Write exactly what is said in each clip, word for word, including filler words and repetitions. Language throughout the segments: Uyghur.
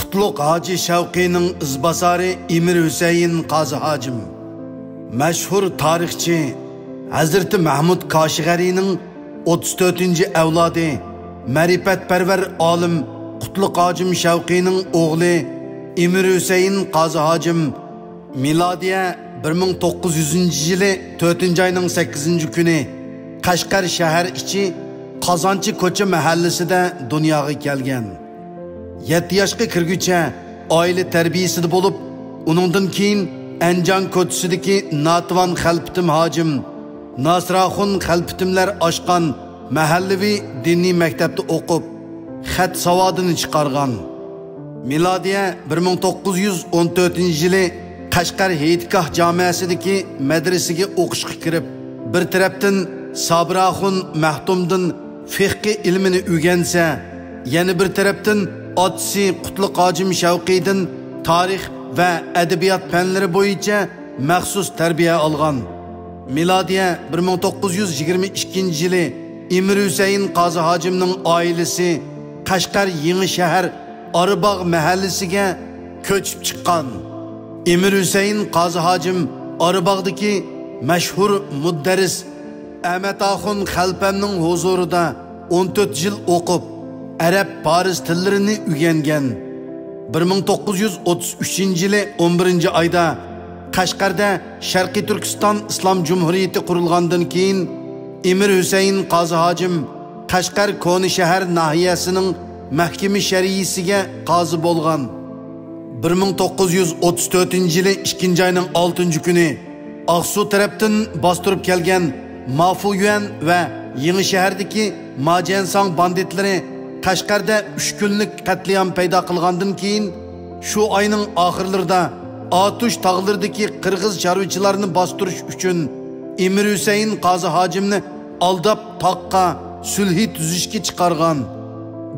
قۇتلۇق ھاجى شەۋقىينىڭ ئىزباسارى ئىمىر ھۈسەيىن قازى ھاجىم. مەشھۇر تارىخچى، ھەزرىتى مەھمۇد كاشىغەرىنىڭ ئوتتۇز تۆتىنچى ئەۋلادى، مەرىپەتپەرۋەر ئالىم قۇتلۇق ھاجىم شەۋقىينىڭ ئوغلى ئىمىر ھۈسەيىن قازى ھاجىم مىلادىيە بىر مىڭ توققۇز يۈزىنچى يىلى تۆتىنچى ئاينىڭ سەككىزىنچى كۈنى قەشقەر شەھەر ئىچى قازانچى كوچا مەھەللىسىدە دۇنياغا كەلگەن. يەتتە ياشقا كىرگۈچە ئائىلە تەربىيىسىدە بولۇپ، ئۇنىڭدىن كېيىن ئەنجان كوچىسىدىكى ناتىۋان خەلپىتىم ھاجىم، ناسىراخۇن خەلپىتىملەر ئاچقان مەھەللىۋى دىنىي مەكتەپتە ئوقۇپ، خەت ساۋادىنى چىقارغان. مىلادىيە بىر مىڭ توققۇز يۈز ئون تۆتىنچى يىلى قەشقەر ھېيتگاھ جامەسىدىكى مەدرىسىگە ئوقۇشقا كىرىپ، بىر تەرەپتىن سابىر ئاخۇن مەختۇمدىن فىقھى ئىلمىنى ئۆگەنسە، يەنە بىر تەرەپتىن ئاتىسى قۇتلۇق ھاجىم شەۋقىيدىن تارىخ ۋە ئەدەبىيات پەنلىرى بويىچە مەخسۇس تەربىيە ئالغان. مىلادىيە بىر مىڭ توققۇز يۈز يىگىرمە ئىككىنچى يىلى ئىمىر ھۈسەيىن قازى ھاجىمنىڭ ئائىلىسى قەشقەر يېڭى شەھەر ئارىباغ مەھەللىسىگە كۆچۈپ چىققان. ئىمىر ھۈسەيىن قازى ھاجىم ئارىباغدىكى مەشھۇر مۇدەررىس ئەمەت ئاخۇن خەلپەمنىڭ ھۇزۇرىدا ئون تۆت يىل ئوقۇپ، ئەرەب، پارس تىللىرىنى ئۆگەنگەن. بىر مىڭ توققۇز يۈز ئوتتۇز ئۈچىنچى يىلى ئون بىرىنچى ئايدا قەشقەردە شەرقىي تۈركىستان ئىسلام جۇمھۇرىيىتى قۇرۇلغاندىن كېيىن، ئىمىر ھۈسەيىن قازى ھاجىم قەشقەر كونا شەھەر ناھىيەسىنىڭ مەھكىمە شەرئىيسىگە قازى بولغان. بىر مىڭ توققۇز يۈز ئوتتۇز تۆتىنچى يىلى ئىككىنچى ئاينىڭ ئالتىنچى كۈنى ئاقسۇ تەرەپتىن باستۇرۇپ كەلگەن مافۇيۈەن ۋە يېڭى شەھەردىكى ماجيەنساڭ باندىتلىرى قەشقەردە ئۈچ كۈنلۈك قەتلىئام پەيدا قىلغاندىن كېيىن، شۇ ئاينىڭ ئاخىرلىرىدا ئاتۇش تاغلىرىدىكى قىرغىز چارۋىچىلارنى باستۇرۇش ئۈچۈن ئىمىر ھۈسەيىن قازى ھاجىمنى ئالداپ تاغقا سۈلھى تۈزۈشكە چىقارغان.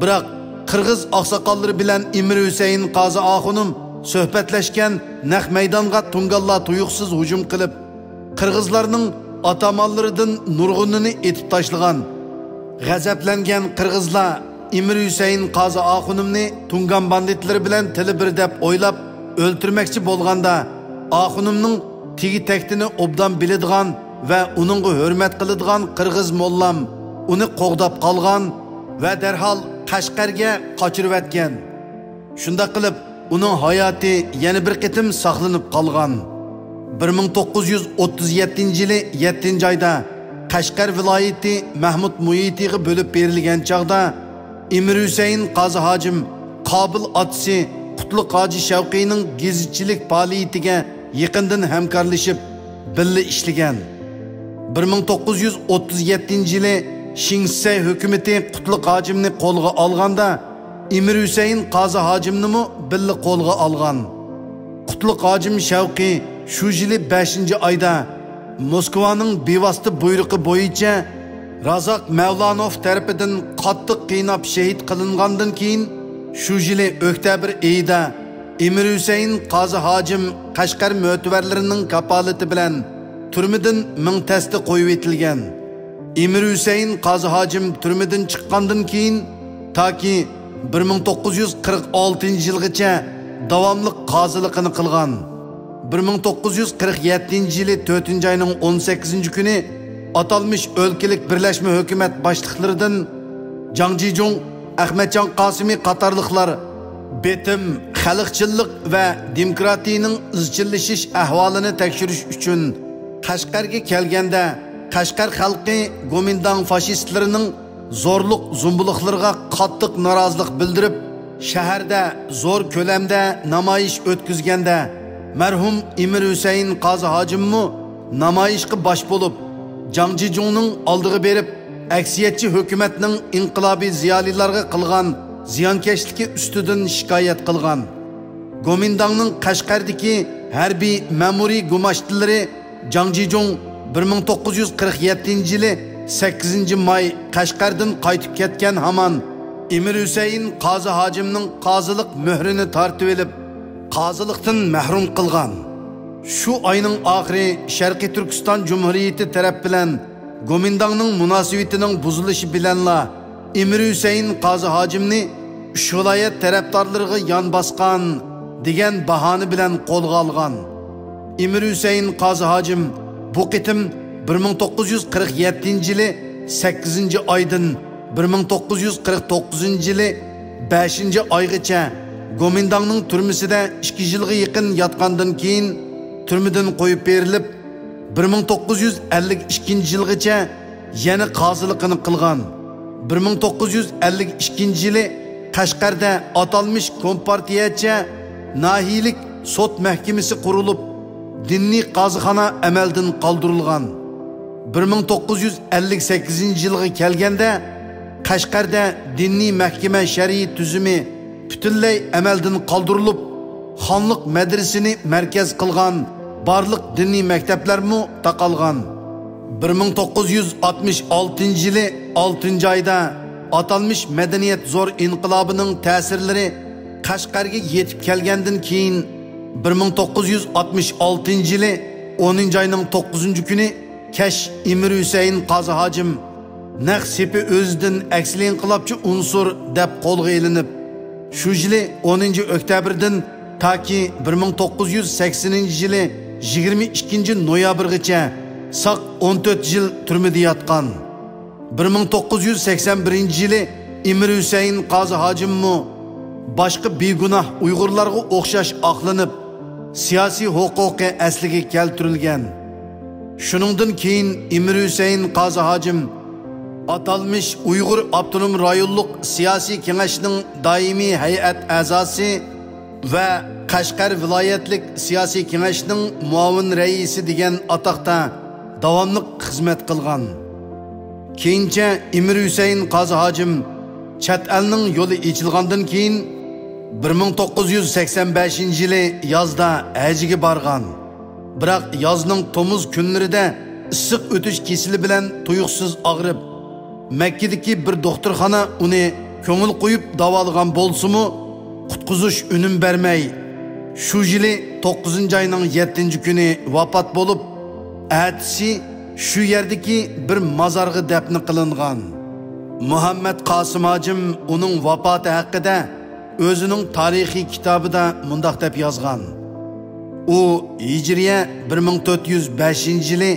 بىراق، قىرغىز ئاقساقاللىرى بىلەن ئىمىر ھۈسەيىن قازى ئاخۇنۇم سۆھبەتلەشكەن نەق مەيدانغا تۇڭگانلار تۇيۇقسىز ھۇجۇم قىلىپ، قىرغىزلارنىڭ ئاتامانلىرىدىن نۇرغۇنىنى ئېتىپ تاشلىغان. غەزەپلەنگەن قىرغىزلار ئىمىر ھۈسەيىن قازى ئاخۇنۇمنى تۇڭگان باندىتلىرى بىلەن تىلى بىر دەپ ئويلاپ ئۆلتۈرمەكچى بولغاندا، ئاخۇنۇمنىڭ تېگى تەكتىنى ئوبدان بىلىدىغان ۋە ئۇنىڭغا ھۆرمەت قىلىدىغان قىرغىز موللام ئۇنى قوغداپ قالغان ۋە دەرھال قەشقەرگە قاچۇرۇۋەتكەن. شۇنداق قىلىپ، ئۇنىڭ ھاياتى يەنە بىر قېتىم ساقلىنىپ قالغان. بىر مىڭ توققۇز يۈز ئوتتۇز يەتتىنچى يىلى يەتتىنچى ئايدا قەشقەر ۋىلايىتى مەھمۇد مۇھىتىغا بۆلۈپ بېرىلگەن چاغدا، ئىمىر ھۈسەيىن قازى ھاجىم قابىل ئاتىسى قۇتلۇق ھاجى شەۋقىينىڭ گېزىتچىلىك پائالىيىتىگە يېقىندىن ھەمكارلىشىپ، بىللە ئىشلىگەن. بىر مىڭ توققۇز يۈز ئوتتۇز يەتتىنچى يىلى شىڭسەي ھۆكۈمىتى قۇتلۇق ھاجىمنى قولغا ئالغاندا، ئىمىر ھۈسەيىن قازى ھاجىمنىمۇ بىللە قولغا ئالغان. قۇتلۇق ھاجىم شەۋقىي شۇ يىلى بەشىنچى ئايدا موسكۋانىڭ بىۋاسىتە بۇيرۇقى بويىچە رازاق مەۋلانوف تەرىپىدىن قاتتىق قىيناپ شېھىت قىلىنغاندىن كېيىن، شۇ يىلى ئۆكتەبىر ئېيىدا ئىمىر ھۈسەيىن قازى ھاجىم قەشقەر مۆتىۋەرلىرىنىڭ كاپالىتى بىلەن تۈرمىدىن مىڭ تەستە قويۇۋېتىلگەن. ئىمىر ھۈسەيىن قازى ھاجىم تۈرمىدىن چىققاندىن كېيىن، تاكى بىر مىڭ توققۇز يۈز قىرىق ئالتىنچى يىلغىچە داۋاملىق قازىلىقىنى قىلغان. بىر مىڭ توققۇز يۈز قىرىق يەتتىنچى يىلى تۆتىنچى ئاينىڭ ئون سەككىزىنچى كۈنى ئاتالمىش ئۆلكىلىك بىرلەشمە ھۆكۈمەت باشلىقلىرىدىن جاڭ جىجۇڭ، ئەخمەتجان قاسىمى قاتارلىقلار بېتىم، خەلقچىللىق ۋە دېموكراتىيىنىڭ ئىزچىللىشىش ئەھۋالىنى تەكشۈرۈش ئۈچۈن قەشقەرگە كەلگەندە، قەشقەر خەلقى گومىنداڭ فاشىستلىرىنىڭ زورلۇق زومبىلىقلىرىغا قاتتىق نارازىلىق بىلدۈرۈپ، شەھەردە زور كۆلەمدە نامايىش ئۆتكۈزگەندە، مەرھۇم ئىمىر ھۈسەيىن قازى ھاجىممۇ نامايىشقا باش بولۇپ، جاڭ جىجۇڭنىڭ ئالدىغا بېرىپ، ئەكسىيەتچى ھۆكۈمەتنىڭ ئىنقىلابىي زىيالىيلارغا قىلغان زىيانكەشلىكى ئۈستىدىن شىكايەت قىلغان. گومىنداڭنىڭ قەشقەردىكى ھەربىي مەمۇرىي گۇماشتىلىرى جاڭ جىجۇڭ بىر مىڭ توققۇز يۈز قىرىق يەتتىنچى يىلى سەككىزىنچى ماي قەشقەردىن قايتىپ كەتكەن ھامان ئىمىر ھۈسەيىن قازى ھاجىمنىڭ قازىلىق مۆھرىنى تارتىۋېلىپ، قازىلىقتىن مەھرۇم قىلغان. شۇ ئاينىڭ ئاخىرى شەرقىي تۈركىستان جۇمھۇرىيىتى تەرەپ بىلەن گومىنداڭنىڭ مۇناسىۋىتىنىڭ بۇزۇلۇشى بىلەنلا ئىمىر ھۈسەيىن قازى ھاجىمنى ئۈچ ۋىلايەت تەرەپدارلىرىغا يان باسقان دېگەن باھانە بىلەن قولغا ئالغان. ئىمىر ھۈسەيىن قازى ھاجىم بۇ قېتىم بىر مىڭ توققۇز يۈز قىرىق يەتتىنچى يىلى سەككىزىنچى ئايدىن بىر مىڭ توققۇز يۈز قىرىق توققۇزىنچى يىلى بەشىنچى ئايغىچە گومىنداڭنىڭ تۈرمىسىدە ئىككى يىلغا يېقىن ياتقاندىن كېيىن، تۈرمىدىن قويۇپ بېرىلىپ، بىر مىڭ توققۇز يۈز ئەللىك ئىككىنچى يىلغىچە يەنە قازىلىقىنى قىلغان. بىر مىڭ توققۇز يۈز ئەللىك ئىككىنچى يىلى قەشقەردە ئاتالمىش كومپارتىيەچە ناھىيىلىك سوت مەھكىمىسى قۇرۇلۇپ، دىنىي قازىخانا ئەمەلدىن قالدۇرۇلغان. بىر مىڭ توققۇز يۈز ئەللىك سەككىزىنچى يىلغا كەلگەندە، قەشقەردە دىنىي مەھكىمە شەرئىي تۈزۈمى پۈتۈنلەي ئەمەلدىن قالدۇرۇلۇپ، خانلىق مەدرىسىنى مەركەز قىلغان بارلىق دىنىي مەكتەپلەرمۇ تاقالغان. بىر مىڭ توققۇز يۈز ئاتمىش ئالتىنچى يىلى ئالتىنچى ئايدا ئاتالمىش مەدەنىيەت زور ئىنقىلابىنىڭ تەسىرلىرى قەشقەرگە يېتىپ كەلگەندىن كېيىن، بىر مىڭ توققۇز يۈز ئاتمىش ئالتىنچى يىلى ئونىنچى ئاينىڭ توققۇزىنچى كۈنى كەچ ئىمىر ھۈسەيىن قازى ھاجىم نەق سېپى ئۆزىدىن ئەكسىل ئىنقىلابچى ئۇنسۇر دەپ قولغا ئېلىنىپ، شۇ يىلى ئونىنچى ئۆكتەبىردىن تاكى بىر مىڭ توققۇز يۈز سەكسىنىنچى يىلى يىگىرمە ئىككىنچى نويابىرغىچە ساق ئون تۆت يىل تۈرمىدە ياتقان. بىر مىڭ توققۇز يۈز سەكسەن بىرىنچى يىلى ئىمىر ھۈسەيىن قازى ھاجىممۇ باشقا بىگۇناھ ئۇيغۇرلارغا ئوخشاش ئاقلىنىپ، سىياسىي ھوقۇقى ئەسلىگە كەلتۈرۈلگەن. شۇنىڭدىن كېيىن ئىمىر ھۈسەيىن قازى ھاجىم ئاتالمىش ئۇيغۇر ئاپتونوم رايونلۇق سىياسىي كېڭەشنىڭ دائىمىي ھەيئەت ئەزاسى ۋە قەشقەر ۋىلايەتلىك سىياسىي كېڭەشنىڭ مۇئاۋىن رەئىسى دېگەن ئاتاقتا داۋاملىق خىزمەت قىلغان. كېيىنچە ئىمىر ھۈسەيىن قازى ھاجىم چەت ئەلنىڭ يولى ئېچىلغاندىن كېيىن، بىر مىڭ توققۇز يۈز سەكسەن بەشىنچى يىلى يازدا ھەجگە بارغان. بىراق يازنىڭ تومۇز كۈنلىرىدە ئىسسىق ئۆتۈش كېسىلى بىلەن تۇيۇقسىز ئاغرىپ، مەككىدىكى بىر دوختۇرخانا ئۇنى كۆڭۈل قويۇپ داۋالىغان بولسىمۇ، قۇتقۇزۇش ئۈنۈم بەرمەي، شۇ يىلى توققۇزىنچى ئاينىڭ يەتتىنچى كۈنى ۋاپات بولۇپ، ئەتىسى شۇ يەردىكى بىر مازارغا دەپنە قىلىنغان. مۇھەممەد قاسىم ھاجىم ئۇنىڭ ۋاپاتى ھەققىدە ئۆزىنىڭ تارىخىي كىتابىدا مۇنداق دەپ يازغان: ئۇ ھىجرىيە بىر مىڭ تۆت يۈز بەشىنچى يىلى،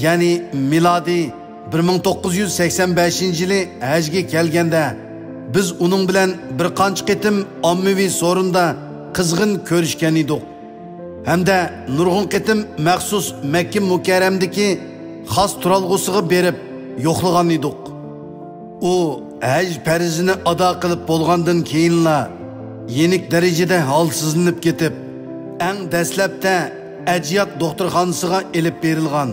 يەنى مىلادىي بىر مىڭ توققۇز يۈز سەكسەن بەشىنچى يىلى ھەجگە كەلگەندە، بىز ئۇنىڭ بىلەن بىر قانچە قېتىم ئاممىۋى سورۇندا قىزغىن كۆرۈشكەن ئىدۇق. ھەمدە نۇرغۇن قېتىم مەخسۇس مەككە مۇكەررەمدىكى خاس تۇرالغۇسىغا بېرىپ يوقلىغان ئىدۇق. ئۇ ھەج پەرزىنى ئادا قىلىپ بولغاندىن كېيىنلا يېنىك دەرىجىدە ھالسىزلىنىپ كېتىپ، ئەڭ دەسلەپتە ئەجياد دوختۇرخانىسىغا ئېلىپ بېرىلغان.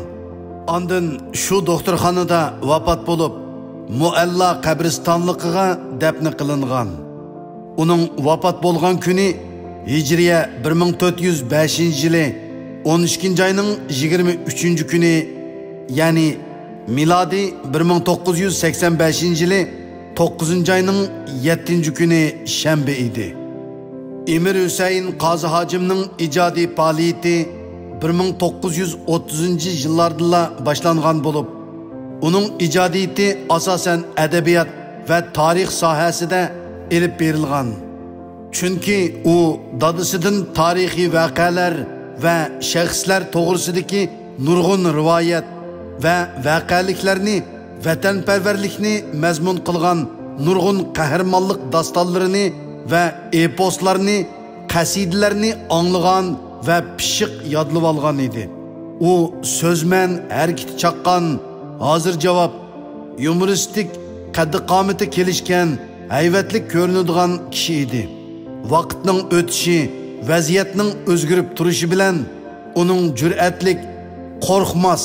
ئاندىن شۇ دوختۇرخانىدا ۋاپات بولۇپ، مۇئەللا قەبرىستانلىقىغا دەپنە قىلىنغان. ئۇنىڭ ۋاپات بولغان كۈنى ھىجرىيە بىر مىڭ تۆت يۈز بەشىنچى يىلى ئون ئىككىنچى ئاينىڭ يىگىرمە ئۈچىنچى كۈنى، يەنى مىلادىي بىر مىڭ توققۇز يۈز سەكسەن بەشىنچى يىلى توققۇزىنچى ئاينىڭ يەتتىنچى كۈنى شەنبە ئىدى. ئىمىر ھۈسەيىن قازى ھاجىمنىڭ ئىجادىي پائالىيىتى بىر مىڭ توققۇز يۈز ئوتتۇزىنچى يىللاردىلا باشلانغان بولۇپ، ئۇنىڭ ئىجادىيىتى ئاساسەن ئەدەبىيات ۋە تارىخ ساھەسىدە ئېلىپ بېرىلغان. چۈنكى ئۇ دادىسىدىن تارىخىي ۋەقەلەر ۋە شەخسلەر توغرىسىدىكى نۇرغۇن رىۋايەت ۋە ۋەقەلىكلەرنى، ۋەتەنپەرۋەرلىكنى مەزمۇن قىلغان نۇرغۇن قەھرىمانلىق داستانلىرىنى ۋە ئېپوسلارنى، قەسىدىلەرنى ئاڭلىغان ۋە پىششىق يادلىۋالغان ئىدى. ئۇ سۆزمەن، ھەرىكىتى چاققان، ھازىر جاۋاب، يۇمۇرىستىك، قەددى-قامىتى كېلىشكەن، ھەيۋەتلىك كۆرۈنىدىغان كىشى ئىدى. ۋاقىتنىڭ ئۆتۈشى، ۋەزىيەتنىڭ ئۆزگىرىپ تۇرۇشى بىلەن ئۇنىڭ جۈرئەتلىك، قورقماس،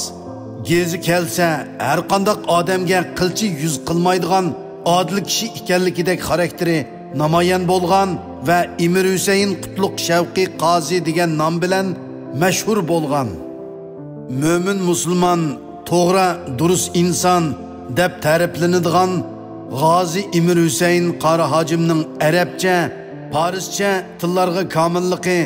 گېزى كەلسە ھەرقانداق ئادەمگە قىلچە يۈز قىلمايدىغان ئادىل كىشى ئىكەنلىكىدەك خاراكتېرى نامايان بولغان ۋە ئىمىر ھۈسەيىن قۇتلۇق شەۋقى قازى دېگەن نام بىلەن مەشھۇر بولغان. مۆمىن مۇسۇلمان، توغرا، دۇرۇس ئىنسان دەپ تەرىپلىنىدىغان غازى ئىمىر ھۈسەيىن قارى ھاجىمنىڭ ئەرەبچە، پارسچە تىللارغا كامىللىقى،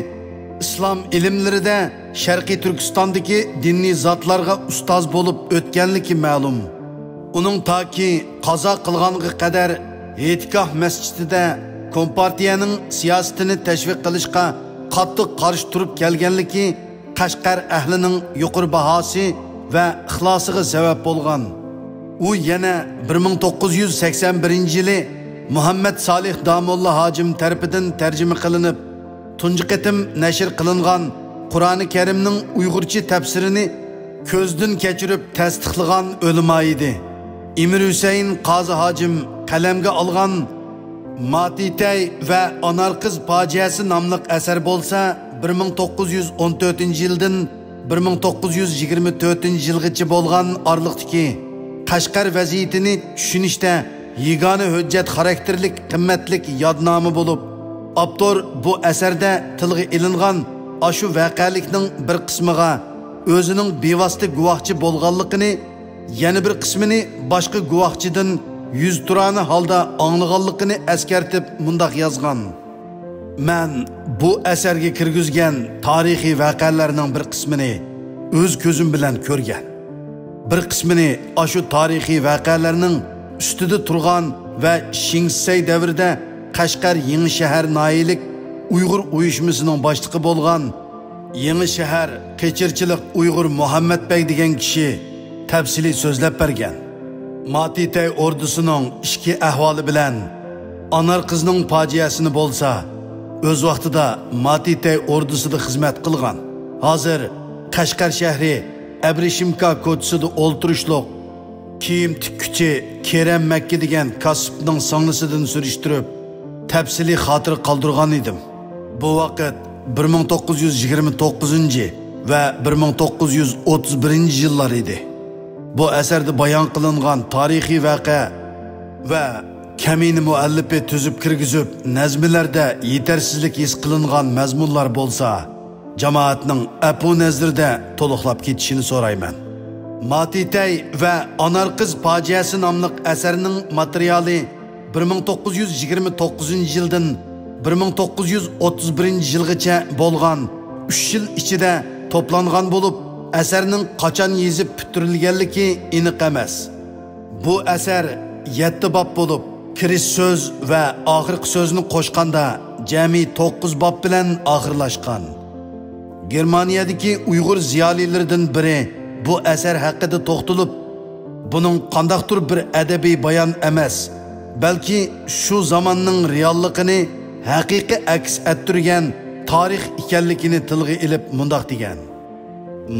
ئىسلام ئىلىملىرىدە شەرقىي تۈركىستاندىكى دىنىي زاتلارغا ئۇستاز بولۇپ ئۆتكەنلىكى مەلۇم. ئۇنىڭ تاكى قازا قىلغانغا قەدەر ھېيتگاھ مەسچىتىدە كومپارتىيەنىڭ سىياسىتىنى تەشۋىق قىلىشقا قاتتىق قارشى تۇرۇپ كەلگەنلىكى قەشقەر ئەھلىنىڭ يۇقىرى باھاسى ۋە ئىخلاسىغا سەۋەب بولغان. ئۇ يەنە بىر مىڭ توققۇز يۈز سەكسەن بىرىنچى يىلى مۇھەممەد سالىھ داموللا ھاجىم تەرىپىدىن تەرجىمە قىلىنىپ، تۇنجى قېتىم نەشر قىلىنغان قۇرئانى كەرىمنىڭ ئۇيغۇرچە تەپسىرىنى كۆزدىن كەچۈرۈپ تەستىقلىغان ئۆلىما ئىدى. ئىمىر ھۈسەيىن قازى ھاجىم قەلەمگە ئالغان ماتىتەي ۋە ئانارقىز پاجىئەسى ناملىق ئەسەر بولسا، بىر مىڭ توققۇز يۈز ئون تۆتىنچى يىلدىن بىر مىڭ توققۇز يۈز يىگىرمە تۆتىنچى يىلغىچە بولغان ئارىلىقتىكى قەشقەر ۋەزىيىتىنى چۈشىنىشتە يېگانە ھۆججەت خاراكتېرلىك قىممەتلىك يادنامە بولۇپ، ئاپتور بۇ ئەسەردە تىلغا ئېلىنغان ئاشۇ ۋەقەلىكنىڭ بىر قىسمىغا ئۆزىنىڭ بىۋاسىتە گۇۋاھچى بولغانلىقىنى، يەنە بىر قىسمىنى باشقا گۇۋاھچىدىن يۈزتۇرانە ھالدا ئاڭلىغانلىقىنى ئەسكەرتىپ مۇنداق يازغان: مەن بۇ ئەسەرگە كىرگۈزگەن تارىخىي ۋەقەلەرنىڭ بىر قىسمىنى ئۆز كۆزۈم بىلەن كۆرگەن. بىر قىسمىنى ئاشۇ تارىخىي ۋەقەلەرنىڭ ئۈستىدە تۇرغان ۋە شېڭ شىسەي دەۋرىدە قەشقەر يېڭى شەھەر ناھىيەلىك ئۇيغۇر ئۇيۇشمىسىنىڭ باشلىقى بولغان يېڭى شەھەر قېچىرچىلىق ئۇيغۇر مۇھەممەت بەگ دېگەن كىشى تەپسىلىي سۆزلەپ بەرگەن. ماتىتەي ئوردىسىنىڭ ئىچكى ئەھۋالى بىلەن ئانار قىزنىڭ پاجىئەسىنى بولسا، ئۆز ۋاقتىدا ماتىتەي ئوردىسىدا خىزمەت قىلغان، ھازىر قەشقەر شەھىرى ئەبرىشىمكا كوچىسىدا ئولتۇرۇشلۇق كىيىم تىككۈچى كېرەم مەككە دېگەن كاسىپنىڭ سىڭلىسىدىن سۈرۈشتۈرۈپ، تەپسىلىي خاتىرە قالدۇرغان ئىدىم. بۇ ۋاقىت بىر مىڭ توققۇز يۈز يىگىرمە توققۇزىنچى ۋە بىر مىڭ توققۇز يۈز ئوتتۇز بىرىنچى يىللار ئىدى. بۇ ئەسەردە بايان قىلىنغان تارىخىي ۋەقە ۋە كەمىنە مۇئەللىپى تۈزۈپ كىرگۈزۈپ نەزمىلەردە يېتەرسىزلىك ھېس قىلىنغان مەزمۇنلار بولسا، جامائەتنىڭ ئەپۇ نەزىرىدە تولۇقلاپ كېتىشىنى سورايمەن. ماتىتەي ۋە ئانارقىز پاجىئەسى ناملىق ئەسەرنىڭ ماتېرىيالى بىر مىڭ توققۇز يۈز يىگىرمە توققۇزىنچى يىلدىن بىر مىڭ توققۇز يۈز ئوتتۇز بىرىنچى يىلغىچە بولغان ئۈچ يىل ئىچىدە توپلانغان بولۇپ، ئەسەرنىڭ قاچان يېزىپ پۈتتۈرۈلگەنلىكى ئېنىق ئەمەس. بۇ ئەسەر يەتتە باب بولۇپ، كىرىش سۆز ۋە ئاخىرقى سۆزنى قوشقاندا جەمئىي توققۇز باب بىلەن ئاخىرلاشقان. گېرمانىيەدىكى ئۇيغۇر زىيالىيلىرىدىن بىرى بۇ ئەسەر ھەققىدە توختىلىپ، بۇنىڭ قانداقتۇر بىر ئەدەبىي بايان ئەمەس، بەلكى شۇ زاماننىڭ رېئاللىقىنى ھەقىقىي ئەكس ئەتتۈرگەن تارىخ ئىكەنلىكىنى تىلغا ئېلىپ مۇنداق دېگەن: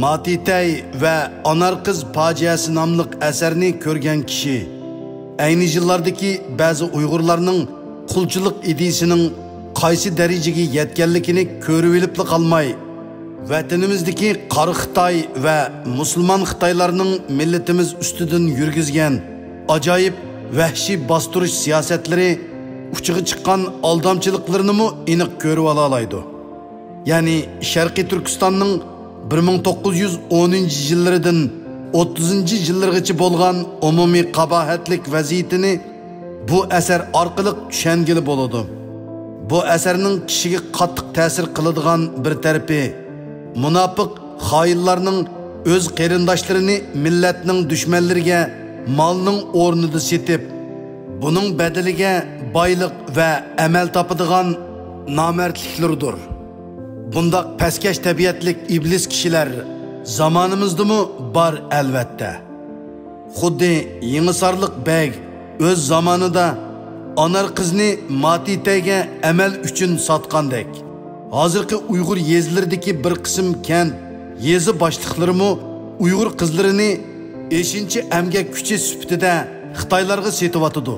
ماتىتەي ۋە ئانارقىز پاجىئەسى ناملىق ئەسەرنى كۆرگەن كىشى ئەينى يىللاردىكى بەزى ئۇيغۇرلارنىڭ قۇلچىلىق ئىدىيىسىنىڭ قايسى دەرىجىگە يەتكەنلىكىنى كۆرۈۋېلىپلا قالماي، ۋەتىنىمىزدىكى قارا خىتاي ۋە مۇسۇلمان خىتايلارنىڭ مىللىتىمىز ئۈستىدىن يۈرگۈزگەن ئاجايىپ ۋەھشىي باستۇرۇش سىياسەتلىرى، ئۇچىغا چىققان ئالدامچىلىقلىرىنىمۇ ئېنىق كۆرۈۋالالايدۇ. يەنى شەرقىي تۈركىستاننىڭ بىر مىڭ توققۇز يۈز ئونىنچى يىللىرىدىن ئوتتۇزىنچى يىللىرىغىچە بولغان ئومۇمىي قاباھەتلىك ۋەزىيىتىنى بۇ ئەسەر ئارقىلىق چۈشەنگىلى بولىدۇ. بۇ ئەسەرنىڭ كىشىگە قاتتىق تەسىر قىلىدىغان بىر تەرىپى، مۇناپىق خائىنلارنىڭ ئۆز قېرىنداشلىرىنى مىللەتنىڭ دۈشمەنلىرىگە مالنىڭ ئورنىدا سېتىپ، بۇنىڭ بەدىلىگە بايلىق ۋە ئەمەل تاپىدىغان نامەردلىكلىرىدۇر. بۇنداق پەسكەش تەبىئەتلىك ئىبلىس كىشىلەر زامانىمىزدىمۇ بار، ئەلۋەتتە. خۇددى يېڭىسارلىق بەگ ئۆز زامانىدا ئانار قىزنى ماتىتەيگە ئەمەل ئۈچۈن ساتقاندەك، ھازىرقى ئۇيغۇر يېزىلىرىدىكى بىر قىسىم كەنت، يېزا باشلىقلىرىمۇ ئۇيغۇر قىزلىرىنى ئېشىنچا ئەمگەك كۈچى سۈپىتىدە خىتايلارغا سېتىۋاتىدۇ.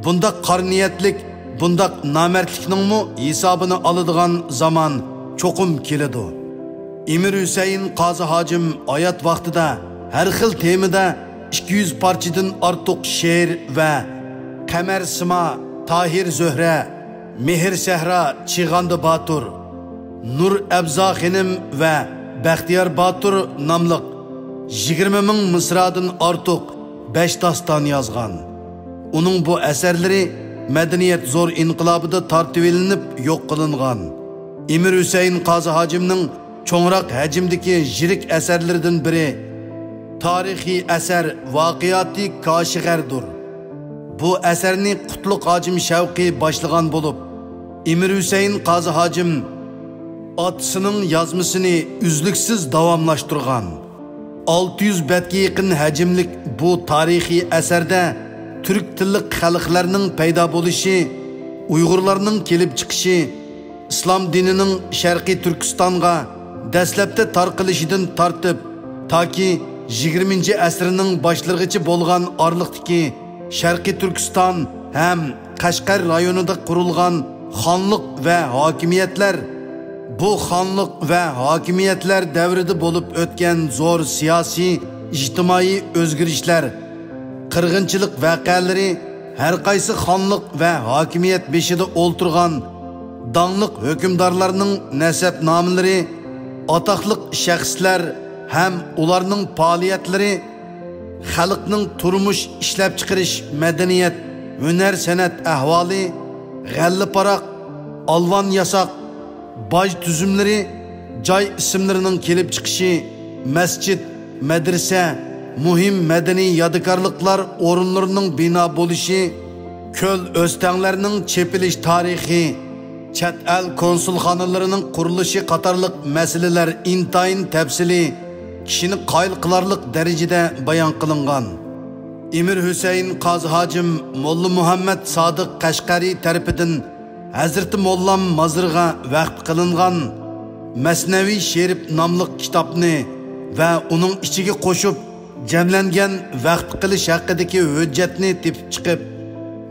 بۇنداق قارا نىيەتلىك، بۇنداق نامەردلىكنىڭمۇ ھېسابىنى ئالىدىغان زامان چوقۇم كېلىدۇ. ئىمىر ھۈسەيىن قازى ھاجىم ھايات ۋاقتىدا ھەر خىل تېمىدا ئىككى يۈز پارچىدىن ئارتۇق شېئىر ۋە قەمەر سىما، تاھىر زۆھرە، مېھىر سەھرا، چىغاندا باتۇر، نۇر ئەبزا خېنىم ۋە بەختىيار باتۇر ناملىق يىگىرمە مىڭ مىسرادىن ئارتۇق بەش داستان يازغان. ئۇنىڭ بۇ ئەسەرلىرى مەدەنىيەت زور ئىنقىلابىدا تارتىۋېلىنىپ يوق قىلىنغان. ئىمىر ھۈسەيىن قازى ھاجىمنىڭ چوڭراق ھەجىمدىكى يىرىك ئەسەرلىرىدىن بىرى تارىخىي ئەسەر ۋاقىئاتى كاشىغەردۇر. بۇ ئەسەرنى قۇتلۇق ھاجىم شەۋقى باشلىغان بولۇپ، ئىمىر ھۈسەيىن قازى ھاجىم ئاتىسىنىڭ يازمىسىنى ئۈزلۈكسىز داۋاملاشتۇرغان. ئالتە يۈز بەتكە يېقىن ھەجىملىك بۇ تارىخىي ئەسەردە تۈرك تىللىق خەلقلەرنىڭ پەيدا بولۇشى، ئۇيغۇرلارنىڭ كېلىپ چىقىشى، ئىسلام دىنىنىڭ شەرقىي تۈركىستانغا دەسلەپتە تارقىلىشىدىن تارتىپ، تاكى يىگىرمىنچى ئەسىرنىڭ باشلىرىغىچە بولغان ئارىلىقتىكى شەرقىي تۈركىستان ھەم قەشقەر رايونىدا قۇرۇلغان خانلىق ۋە ھاكىمىيەتلەر، بۇ خانلىق ۋە ھاكىمىيەتلەر دەۋرىدە بولۇپ ئۆتكەن زور سىياسىي، ئىجتىمائىي ئۆزگىرىشلەر، قىرغىنچىلىق ۋەقەلىرى، ھەر قايسى خانلىق ۋە ھاكىمىيەت بېشىدا ئولتۇرغان داڭلىق ھۆكۈمدارلارنىڭ نەسەبنامىلىرى، ئاتاقلىق شەخسلەر ھەم ئۇلارنىڭ پائالىيەتلىرى، خەلقنىڭ تۇرمۇش، ئىشلەپچىقىرىش، مەدەنىيەت، ھۈنەر-سەنئەت ئەھۋالى، غەللە-پاراق، ئالۋان-ياساق، باج تۈزۈملىرى، جاي ئىسىملىرىنىڭ كېلىپ چىقىشى، مەسچىت، مەدرىسە، مۇھىم مەدەنىي يادىكارلىقلار ئورۇنلىرىنىڭ بىنا بولۇشى، كۆل، ئۆستەڭلەرنىڭ چېپىلىش تارىخى، چەت ئەل كونسۇلخانىلىرىنىڭ قۇرۇلۇشى قاتارلىق مەسىلىلەر ئىنتايىن تەپسىلىي، كىشىنى قايىل قىلارلىق دەرىجىدە بايان قىلىنغان. ئىمىر ھۈسەيىن قازى ھاجىم موللا مۇھەممەد سادىق قەشقەرى تەرىپىدىن ھەزرىتى موللام مازىرىغا ۋەقىپ قىلىنغان مەسنەۋى شېرىپ ناملىق كىتابنى ۋە ئۇنىڭ ئىچىگە قوشۇپ جەملەنگەن ۋەقىپ قىلىش ھەققىدىكى ھۆججەتنى تېپىپ چىقىپ،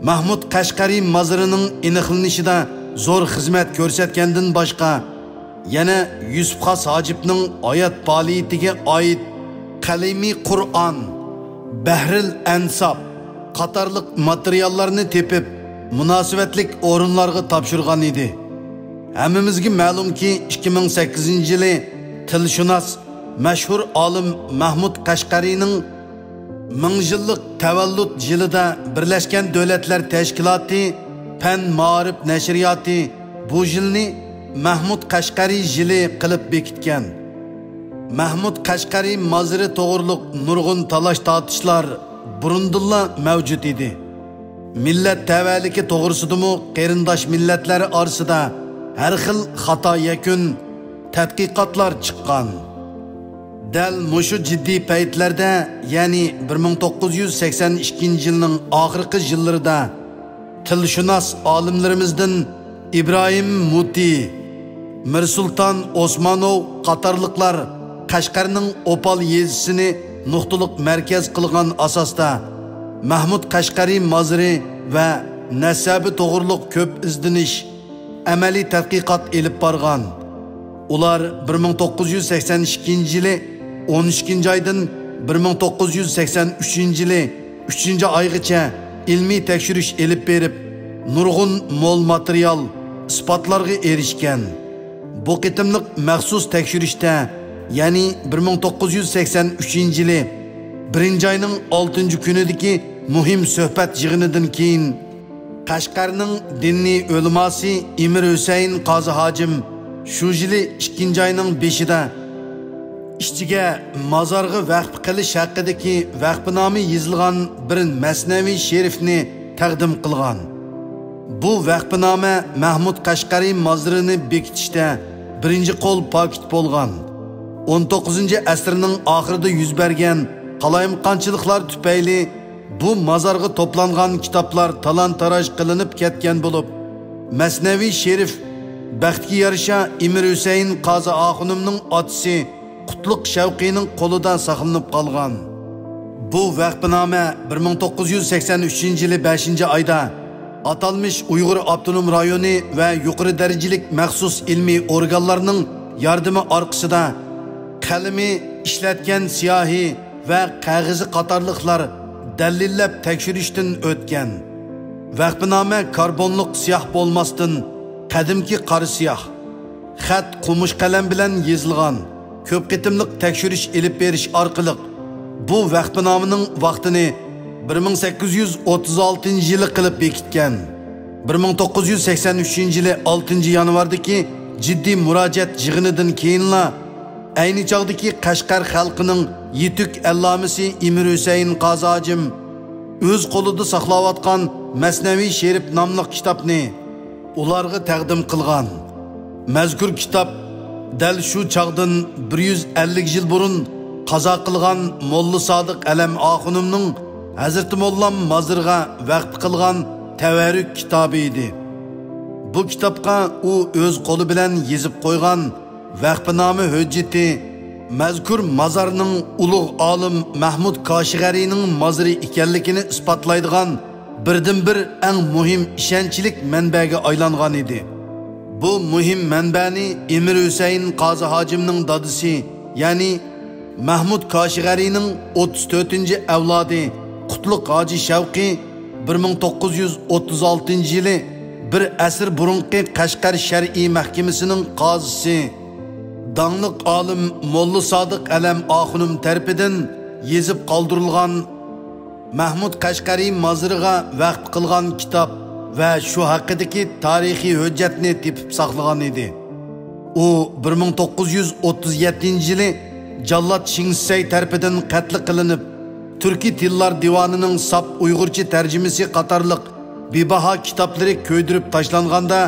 مەھمۇد قەشقەرى مازىرىنىڭ ئېنىقلىنىشىدا زور خىزمەت كۆرسەتكەندىن باشقا، يەنە يۈسۈپ خاس ھاجىپنىڭ ھايات پائالىيىتىگە ئائىت قەلىمى قۇرئان، بەھرىل ئەنساب قاتارلىق ماتېرىياللارنى تېپىپ، مۇناسىۋەتلىك ئورۇنلارغا تاپشۇرغان ئىدى. ھەممىمىزگە مەلۇمكى، ئىككى مىڭ سەككىزىنچى يىلى تىلشۇناس، مەشھۇر ئالىم مەھمۇد قەشقەرىنىڭ مىڭ يىللىق تەۋەللۇت يىلىدا بىرلەشكەن دۆلەتلەر تەشكىلاتى پەن مائارىپ نەشرىياتى بۇ يىلنى مەھمۇد قەشقەرى يىلى قىلىپ بېكىتكەن. مەھمۇد قەشقەرى مازىرى توغرۇلۇق نۇرغۇن تالاش-تارتىشلار بۇرۇندىنلا مەۋجۇت ئىدى. مىللەت تەۋەلىكى توغرىسىدىمۇ قېرىنداش مىللەتلەر ئارىسىدا ھەر خىل خاتا يەكۈن، تەتقىقاتلار چىققان. دەل مۇشۇ جىددىي پەيتلەردە، يەنى بىر مىڭ توققۇز يۈز سەكسەن ئىككىنچى يىلنىڭ ئاخىرقى يىللىرىدا تىلشۇناس ئالىملىرىمىزدىن ئىبراھىم مۇتى، مىرسۇلتان ئوسمانوۋ قاتارلىقلار قەشقەرنىڭ ئوپال يېزىسىنى نۇقتىلىق مەركەز قىلغان ئاساستا، مەھمۇد قەشقەرى مازىرى ۋە نەسەبى توغرۇلۇق كۆپ ئىزدىنىش، ئەمەلىي تەتقىقات ئېلىپ بارغان. ئۇلار بىر مىڭ توققۇز يۈز سەكسەن ئىككىنچى يىلى ئون ئىككىنچى ئايدىن بىر مىڭ توققۇز يۈز سەكسەن ئۈچىنچى يىلى ئۈچىنچى ئايغىچە ئىلمىي تەكشۈرۈش ئېلىپ بېرىپ، نۇرغۇن مول ماتېرىيال، ئىسپاتلارغا ئېرىشكەن. بۇ قېتىملىق مەخسۇس تەكشۈرۈشتە، يەنى بىر مىڭ توققۇز يۈز سەكسەن ئۈچىنچى يىلى بىرىنچى ئاينىڭ ئالتىنچى كۈنىدىكى مۇھىم سۆھبەت يىغىنىدىن كېيىن، قەشقەرنىڭ دىنىي ئۆلىماسى ئىمىر ھۈسەيىن قازى ھاجىم شۇ يىلى ئىككىنچى ئاينىڭ بېشىدا ئىچىگە مازارغا ۋەقىپ قىلىش ھەققىدىكى ۋەقىپنامە يېزىلغان بىر مەسنەۋى شېرىفنى تەقدىم قىلغان. بۇ ۋەقىپنامە مەھمۇد قەشقەرى مازىرىنى بېكىتىشتە بىرىنچى قول پاكىت بولغان. ئون توققۇزىنچى ئەسىرنىڭ ئاخىرىدا يۈز بەرگەن قالايمىقانچىلىقلار تۈپەيلى بۇ مازارغا توپلانغان كىتابلار تالان-تاراج قىلىنىپ كەتكەن بولۇپ، مەسنەۋى شېرىف، بەختكە يارىشا، ئىمىر ھۈسەيىن قازى ئاخۇنۇمنىڭ ئاتىسى قۇتلۇق شەۋقىنىڭ قولىدا ساقلىنىپ قالغان. بۇ ۋەقىپنامە بىر مىڭ توققۇز يۈز سەكسەن ئۈچىنچى يىلى بەشىنچى ئايدا ئاتالمىش ئۇيغۇر ئاپتونوم رايونى ۋە يۇقىرى دەرىجىلىك مەخسۇس ئىلمىي ئورگانلارنىڭ ياردىمى ئارقىسىدا قەلىمى، ئىشلەتكەن سىياھى ۋە قەغىزى قاتارلىقلار دەلىللەپ تەكشۈرۈشتىن ئۆتكەن. ۋەقىپنامە كاربونلۇق سىياھ بولماستىن، قەدىمكى قارا سىياھ، خەت قومۇش قەلەم بىلەن يېزىلغان. كۆپ قېتىملىق تەكشۈرۈش ئېلىپ بېرىش ئارقىلىق بۇ ۋەقىپنامىنىڭ ۋاقتىنى بىر مىڭ سەككىز يۈز ئوتتۇز ئالتىنچى يىلى قىلىپ بېكىتكەن. بىر مىڭ توققۇز يۈز سەكسەن ئۈچىنچى يىلى ئالتىنچى يانۋاردىكى جىددىي مۇراجىئەت يىغىنىدىن كېيىنلا، ئەينى چاغدىكى قەشقەر خەلقىنىڭ يېتۈك ئەللامىسى ئىمىر ھۈسەيىن قازى ھاجىم ئۆز قولىدا ساقلاۋاتقان مەسنەۋى شېرىپ ناملىق كىتابنى ئۇلارغا تەقدىم قىلغان. مەزكۇر كىتاب دەل شۇ چاغدىن بىر يۈز ئەللىك يىل بۇرۇن قازا قىلغان موللا سادىق ئەلەم ئاخۇنۇمنىڭ ھەزرىتى موللام مازىرىغا ۋەقپە قىلغان تەۋەررۈك كىتابى ئىدى. بۇ كىتابقا ئۇ ئۆز قولى بىلەن يېزىپ قويغان ۋەقپىنامە ھۆججىتى مەزكۇر مازارنىڭ ئۇلۇغ ئالىم مەھمۇد كاشىغەرىنىڭ مازىرى ئىكەنلىكىنى ئىسپاتلايدىغان بىردىنبىر ئەڭ مۇھىم ئىشەنچلىك مەنبەگە ئايلانغان ئىدى. بۇ مۇھىم مەنبەنى ئىمىر ھۈسەيىن قازى ھاجىمنىڭ دادىسى، يەنى مەھمۇد كاشىغەرىنىڭ ئوتتۇز تۆتىنچى ئەۋلادى قۇتلۇق ھاجى شەۋقى بىر مىڭ توققۇز يۈز ئوتتۇز ئالتىنچى يىلى بىر ئەسىر بۇرۇنقى قەشقەر شەرئىي مەھكىمىسىنىڭ قازىسى، داڭلىق ئالىم موللا سادىق ئەلەم ئاخۇنۇم تەرىپىدىن يېزىپ قالدۇرۇلغان مەھمۇد قەشقەرى مازىرىغا ۋەقپ قىلغان كىتاب ۋە شۇ ھەققىدىكى تارىخىي ھۆججەتنى تېپىپ ساقلىغان ئىدى. ئۇ بىر مىڭ توققۇز يۈز ئوتتۇز يەتتىنچى يىلى جاللات شىڭسەي تەرىپىدىن قەتل قىلىنىپ، تۈركىي تىللار دىۋانىنىڭ ساپ ئۇيغۇرچە تەرجىمىسى قاتارلىق بىباھا كىتابلىرى كۆيدۈرۈپ تاشلانغاندا،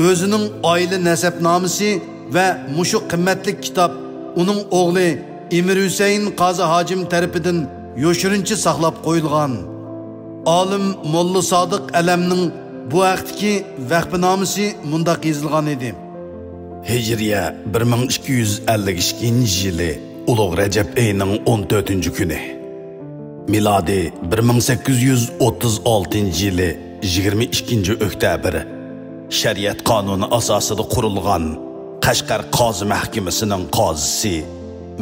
ئۆزىنىڭ ئائىلە نەسەبنامىسى ۋە مۇشۇ قىممەتلىك كىتاب ئۇنىڭ ئوغلى ئىمىر ھۈسەيىن قازى ھاجىم تەرىپىدىن يوشۇرۇنچە ساقلاپ قويۇلغان. ئالىم موللا سادىق ئەلەمنىڭ بۇ ھەقتىكى ۋەقپىنامىسى مۇنداق يېزىلغان ئىدى. ھىجرىيە بىر مىڭ ئىككى يۈز ئەللىك ئىككىنچى يىلى ئۇلۇغ رەجەب ئېيىنىڭ ئون تۆتىنچى كۈنى، مىلادىي بىر مىڭ سەككىز يۈز ئوتتۇز ئالتىنچى يىلى يىگىرمە ئىككىنچى ئۆكتەبىر، شەرىئەت قانۇنى ئاساسىدا قۇرۇلغان قەشقەر قازى مەھكىمىسىنىڭ قازىسى،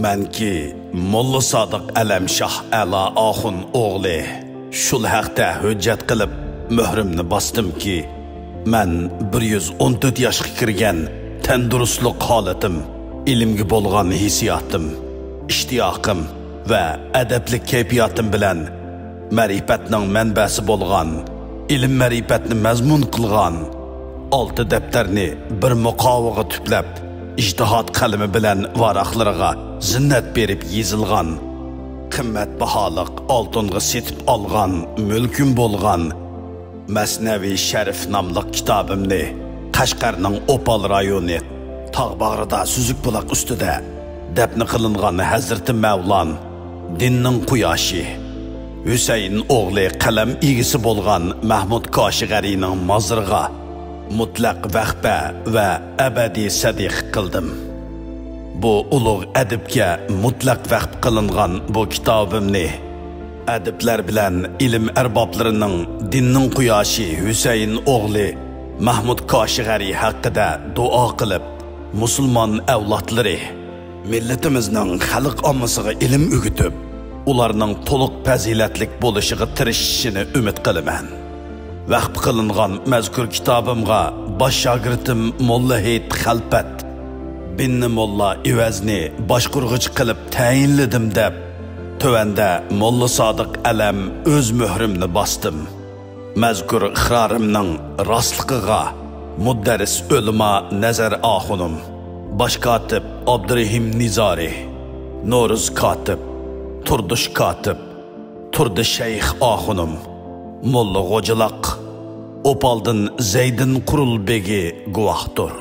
مەنكى موللا سادىق ئەلەمشاھ ئەلا ئاخۇن ئوغلى، شۇل ھەقتە ھۆججەت قىلىپ مۆھرۈمنى باستىمكى، مەن بىر يۈز ئون تۆت ياشقا كىرگەن تەندۇرۇستلۇق ھالىتىم، ئىلىمگە بولغان ھېسسىياتىم، ئىشتىياقىم ۋە ئەدەپلىك كەيپىياتىم بىلەن مەرىپەتنىڭ مەنبەسى بولغان، ئىلىم-مەرىپەتنى مەزمۇن قىلغان ئالتە دەپتەرنى بىر مۇقاۋىغا تۈپلەپ، ئىجتىھات قەلىمى بىلەن ۋاراقلىرىغا زىننەت بېرىپ يېزىلغان، قىممەت باھالىق ئالتۇنغا سېتىپ ئالغان مۈلكۈم بولغان مەسنەۋى شەرىف ناملىق كىتابىمنى قەشقەرنىڭ ئوپال رايونى تاغ باغرىدا سۈزۈك بۇلاق ئۈستىدە دەپنە قىلىنغان ھەزرىتى مەۋلان، دىننىڭ قۇياشى، ھۈسەيىن ئوغلى قەلەم ئىگىسى بولغان مەھمۇد كاشىغەرىنىڭ مازىرىغا مۇتلەق ۋەقپە ۋە ئەبەدىي سەدىقە قىلدىم. بۇ ئۇلۇغ ئەدىبكە مۇتلەق ۋەقپ قىلىنغان بۇ كىتابىمنى ئەدىبلەر بىلەن ئىلىم ئەربابلىرىنىڭ دىننىڭ قۇياشى ھۈسەيىن ئوغلى مەھمۇد كاشىغەرى ھەققىدە دۇئا قىلىپ، مۇسۇلمان ئەۋلادلىرى، مىللىتىمىزنىڭ خەلق ئاممىسىغا ئىلىم ئۆگىتىپ، ئۇلارنىڭ تولۇق پەزىلەتلىك بولۇشىغا تىرىشىشىنى ئۈمىد قىلىمەن. ۋەقپ قىلىنغان مەزكۇر كىتابىمغا باش شاگىرتىم موللا ھېيت خەلپەت، بىننى موللا ئىۋەزنى باشقۇرغۇچى قىلىپ تەيىنلىدىم دەپ، تۆۋەندە موللا سادىق ئەلەم ئۆز مۆھرۈمنى باستىم. مەزكۇر ئىقرارىمنىڭ راستلىقىغا مۇدەررىس ئۆلىما نەزەر ئاخۇنۇم، باش كاتىپ ئابدۇرېھىم نىزارى، نورۇز كاتىپ، تۇردۇش كاتىپ، تۇردى شەيخ ئاخۇنۇم، موللا غوجىلاق، ئوپالدىن زەيدىن قۇرۇل بېگى گۇۋاھتۇر.